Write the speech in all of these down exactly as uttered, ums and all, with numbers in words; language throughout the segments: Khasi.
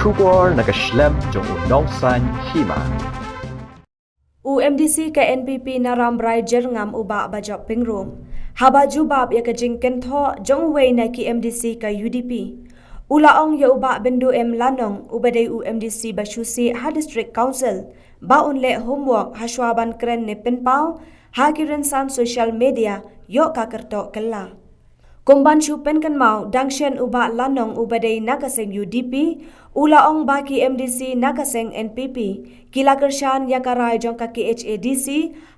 Khubor na ka shlem jong u nongsan hima. U MDC ka NPP na Rambrai Jyrngam u Bah Bajop Pyngrope, haba jubab ïa ka jingkynthoh jong uwei na ki MDC ka UDP, u la ong ïa u Bah Bynduem Lanong uba dei u MDC ba shu sih ha District Council ba un leh homework hashwa ban kren ne pynpaw ha ki rynsan social media ïoh ka kyrtoh kylla. Kumban shu pynkynmaw, dang shen u Bah Lanong uba dei na ka seng UDP, u la ong ba ki MDC na ka seng NPP ki la kyrshan ïa ka rai jong ka KHADC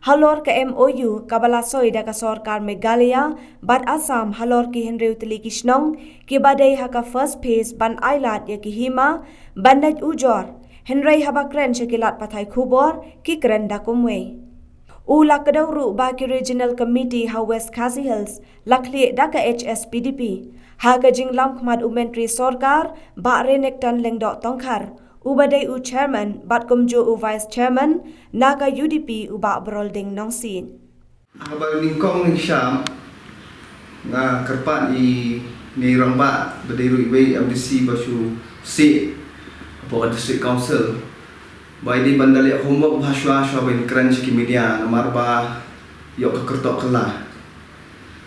halor ka MOU kaba la soi da ka sorkar Meghalaya bad Assam halor ki hynriew tylli ki shnong kiba dei ha ka first phase ban ailad ïa ki hima ban leit ujor. Hynrei haba kren sha ki lad pathai khubor, ki kren da kumwei. U la kdew ruh ba ki Regional Committee ha West Khasi Hills la khlieh da ka HSPDP ha ka jinglam khmat u Myntri Sorkar Bah Renikton Lyngdoh Tongkhar uba dei u Chairman bad kumjuh u Vice Chairman na ka UDP u Bah Brolding Nongsiej. Ha kaba nyngkong nyngshap nga kyrpad ïa i Rangbah ba dei ruh iwei MDC ba shu sih hapoh ka District Council ba i dei ban da leh homework ba hashwa hashwa ban kren sha ki media namar ba ïoh ka kyrtoh kylla.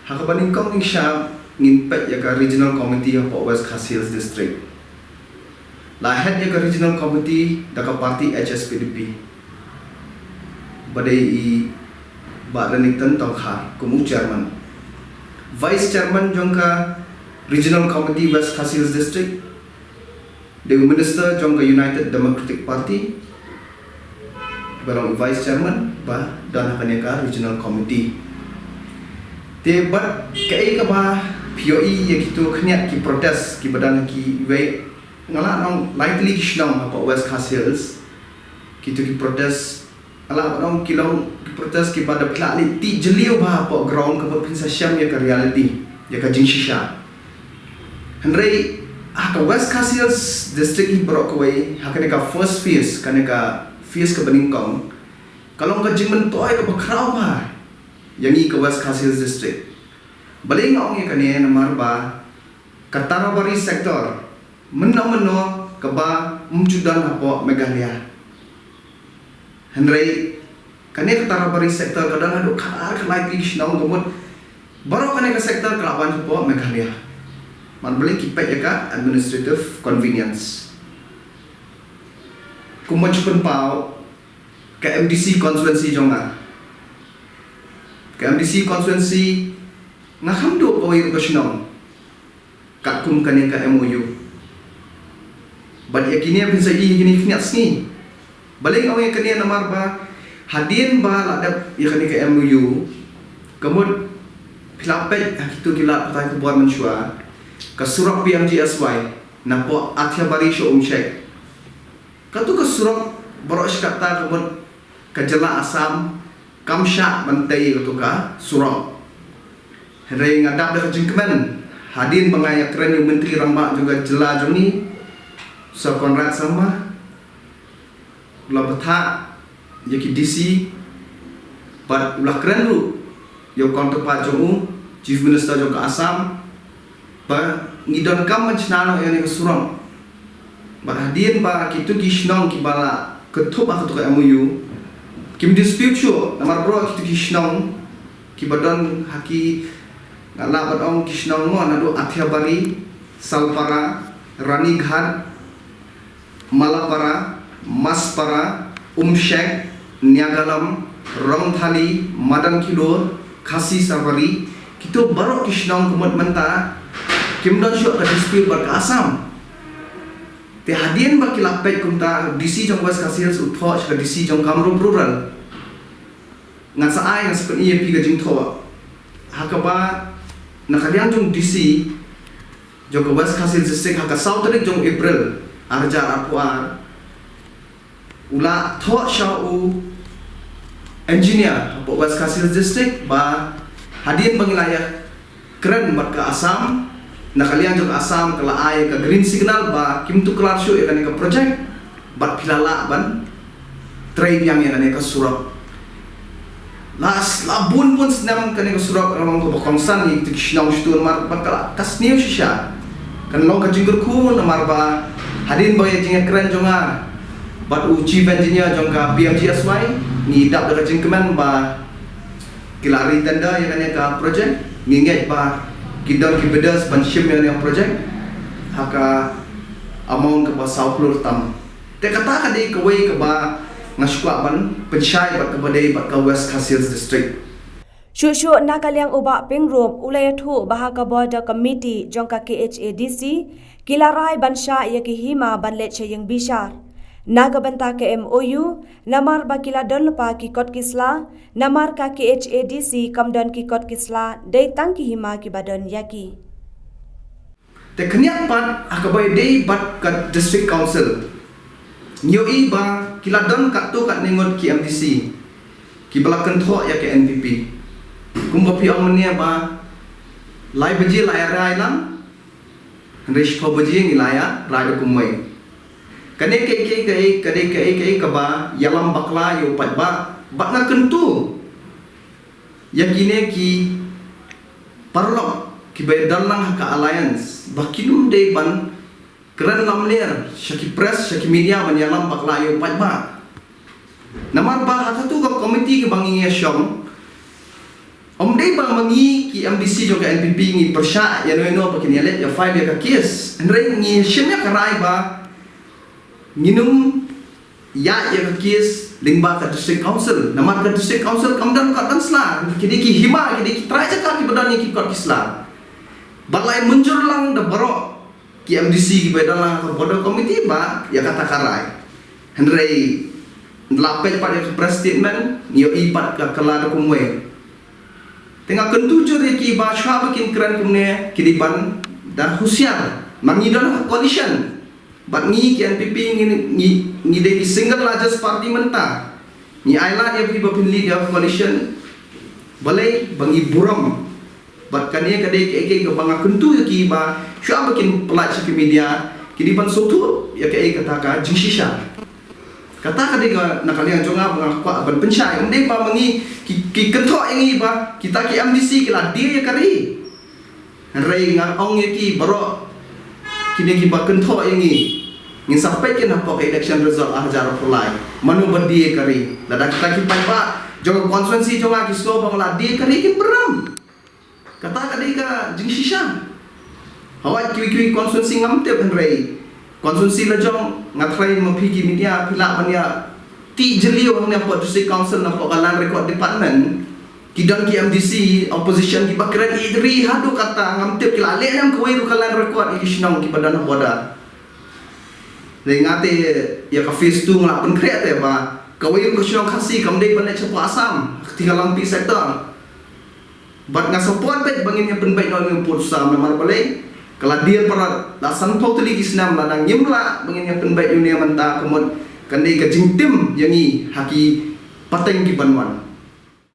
Ha kaba nyngkong nyngshap ngin peit ïa ka Regional Committee hapoh West Khasi Hills District. La head ïa ka Regional Committee da ka party HSPDP ba dei i Bah Renikton Tongkhar kum u Chairman. Vice Chairman jong ka Regional Committee West Khasi Hills District dei u Minister jong ka United Democratic Party ba long Vice Chairman ba don ha kane ka Regional Committee. Te bad kaei kaba phi ïohi ïa kito khyndiat ki protest kiba don ha kiwei, nga lah ban ong lai tylli ki shnong hapoh West Khasi Hills. Kito ki protest, nga lah ban ong ki long ki protest kiba da phi lah leit tih jylliew bha hapoh ground kaba phin sa shem ïa ka reality, ïa ka jingshisha. Hynrei ha ka West Khasi Hills District hi baroh kawei, ha kane ka first phase, kane ka phase kaba nyngkong, ka long ka jingmyntoi kaba khraw bha ïa ngi ka West Khasi Hills District. Balei nga ong ïa kane? Namar ba ka Tarabari sector mynno mynno kaba ym ju don hapoh Meghalaya. Hynrei kane ka Tarabari sector ka don haduh khatar khatlai tylli ki shnong, ka mut baroh kane ka sector ka lah ban hapoh Meghalaya. Namar balei? Ki peit ïa ka administrative convenience. Kumba ju pynpaw, ka MDC constituency jong nga, ka MDC constituency nga kham duh kawei ruh ka shnong katkum kane ka MOU. Bad ïa kine phin sa ïohi ïa kine khyndiat sngi. Balei nga ong ïa kane? Namar ba hadien ba la dep ïa kane ka MOU, ka mut phi lah peit ha kito ki lad pathai khubor mynshuwa, ka surok PMGSY napoh Athiabari sha Umshek. Kato ka surok baroh shi katta ka mut ka jylla Assam kam shah ban tei kato ka surok. Hynrei nga dap da ka jingkmen hadien ba nga ïakren ïa u Myntri Rangbah jong ka jylla jong ngi, Sir Conrad Sangma, u la bthah ïa ki DC bad u la kren ruh ïa u counterpart jong u, Chief Minister jong ka Assam, ba ngi donkam ban shna noh ïa kane ka surok. Bad hadien ba kito ki shnong kiba la kynthup ha kato ka MOU kim dispute shuh, namar baroh kito ki shnong kiba don ha ki, nga lah ban ong ki shnong mo, naduh Athiabari, Salpara, Ranighat, Malapara, Maspara, Umshek, Niagalam, Rongthali, Madan Khilur, Khasi Sarbari, kito baroh ki shnong ka mut mynta kim don shuh ka dispute bad ka Assam. Te hadien ba ki la peit kumta, DC jong West Khasi Hills u thoh sha ka DC jong Kamrup Rural. Ngan sa ai, ngan sa pyni ïa phi ka jingthoh. Ha kaba na ka liang jong DC jong ka West Khasi Hills District, ha ka saw tarik jong April ar hajar arphew ar, u la thoh sha u engineer hapoh West Khasi Hills District ba hadien ba ngi la ïakren bad ka Assam, na ka liang jong ka Assam ka la ai ka green signal ba kim tuklar shuh ïa kane ka project bad phi la lah ban trei biang ïa kane ka surok. La s-, la bun bun snem kane ka surok ka long kaba kongsan ïa kito ki shnong shatei namar ba ka la, ka sniew shisha. Kan long ka jingkyrkhu namar ba Hadien ba ïa jingïakren jong nga bad u Chief Engineer jong ka P M G S Y, ngi dap da ka jingkmen ba ki la re tender ïa kane ka project. Ngi ngeit ba ki don ki bidders ban shim ïa kane ka project ha ka amount kaba saw klur tam. Te kata ka dei kawei kaba nga sngewkwah ban pynshai bad kaba dei bad ka West Khasi Hills District. Shuh shuh na ka liang u Bah Pyngrope u la ïathuh ba ha ka Border Committee jong ka K H A D C ki la rai ban shah ïa ki hima ban leit sha ïing bishar na ka bynta ka M O U, namar ba ki la don lypa ki kot ki sla, namar ka K H A D C kam don ki kot ki sla, dei tang ki hima kiba don ïa ki. Te khyndiat pat ha kaba ïadei bad ka District Council, ngi ïohi ba ki la don katto katne ngut ki M D C kiba la kynthoh ïa ka N P P. Kumba phi ong mynne ba lai baje la ïa rai lang, hynrei shiphew baje ngi la ïa rai da kumwei. Kane kaei kaei kaei, ka dei kaei kaei kaba ïalam bakla ïa u paidbah. Bad nga kyntu ïa kine ki paralok kiba ïadon lang ha ka alliance ba kin ym dei ban kren lamler sha ki press, sha ki media ban ïalam bakla ïa u paidbah. Namar ba ha katu ka committee kaba ngi ïashong, ym dei ba ma ngi ki M D C jong ka N P P ngi pyrshah ïano ïano ba kin ïaleh ïa file ïa ka case. Hynrei ngi shim ïa ka rai ba ngin ym ïaid ïa ka case lyngba ka District Council, namar ka District Council kam don kot don sla. Ki dei ki hima, ki dei ki trai jaka kiba don ïa ki kot ki sla. Bad la ïa mynjur lang da baroh ki M D C kiba ïadon lang ha ka Border Committee ba ïa kata ka rai. Hynrei la peit pat ïa ka press statement, ngi ïohi pat ka kylla da kumwei. Te nga kyntu jur ïa ki ba shuwa ba kin kren kumne, ki dei ban da husiar. Ma ngi don ha ka coalition bad ngi ki N P P ngi, ngi, ngi dei ki single largest party mynta. Ngi ailad ïa phi ba phin lead ïa ka coalition. Balei? Ba ngi burom. Bad kane ka dei kaei kaei kaba nga kyntu ïa ki ba shuwa ba kin pyllait sha ki media, ki dei ban sngewthuh ïa kaei kata ka jingshisha. Kata ka dei ka na ka liang jong nga ba nga kwah ban pynshai. Ym dei ba ma ngi ki, ki kynthoh ïa ngi ba kita ki M D C ki la die ïa ka ri. Hynrei nga ong ïa ki baroh kine kiba kynthoh ïa ngi, ngin sa peit keiñ hapoh ka election result ar hajar arphew lai, mano ba die ïa ka ri. Lada kita ki paidbah jong ka constituency jong nga ki sngew ba nga la die ïa ka ri, kin burom. Kata ka dei ka jingshisha. Hawai kiwei kiwei constituency ngam tip, hynrei constituency la jong, nga tharai ma phi ki media phi lah ban ïa tih jylliew hangne hapoh District Council, napoh ka Land Record Department, ki don ki M D C opposition kiba kren ïeit ri haduh katta, ngam tip ki la leh ne em kawei ruh ka land record ïa ki shnong kiba don ha border. Hynrei nga te ïa ka phase two nga la pynkhreh te ba kawei ruh ka shnong Khasi kam dei ban leit shapoh Assam, ha ka Thingalampi sector. Bad nga support beit ba ngin ïa pynbeit noh ïa une u pud u sam, namar balei? Ka la die para la sanphew tylli ki snem, lada ngim lah ba ngin ïa pynbeit ïa une mynta, ka mut kan dei ka jingtim ïa ngi ha ki pateng ki ban wan.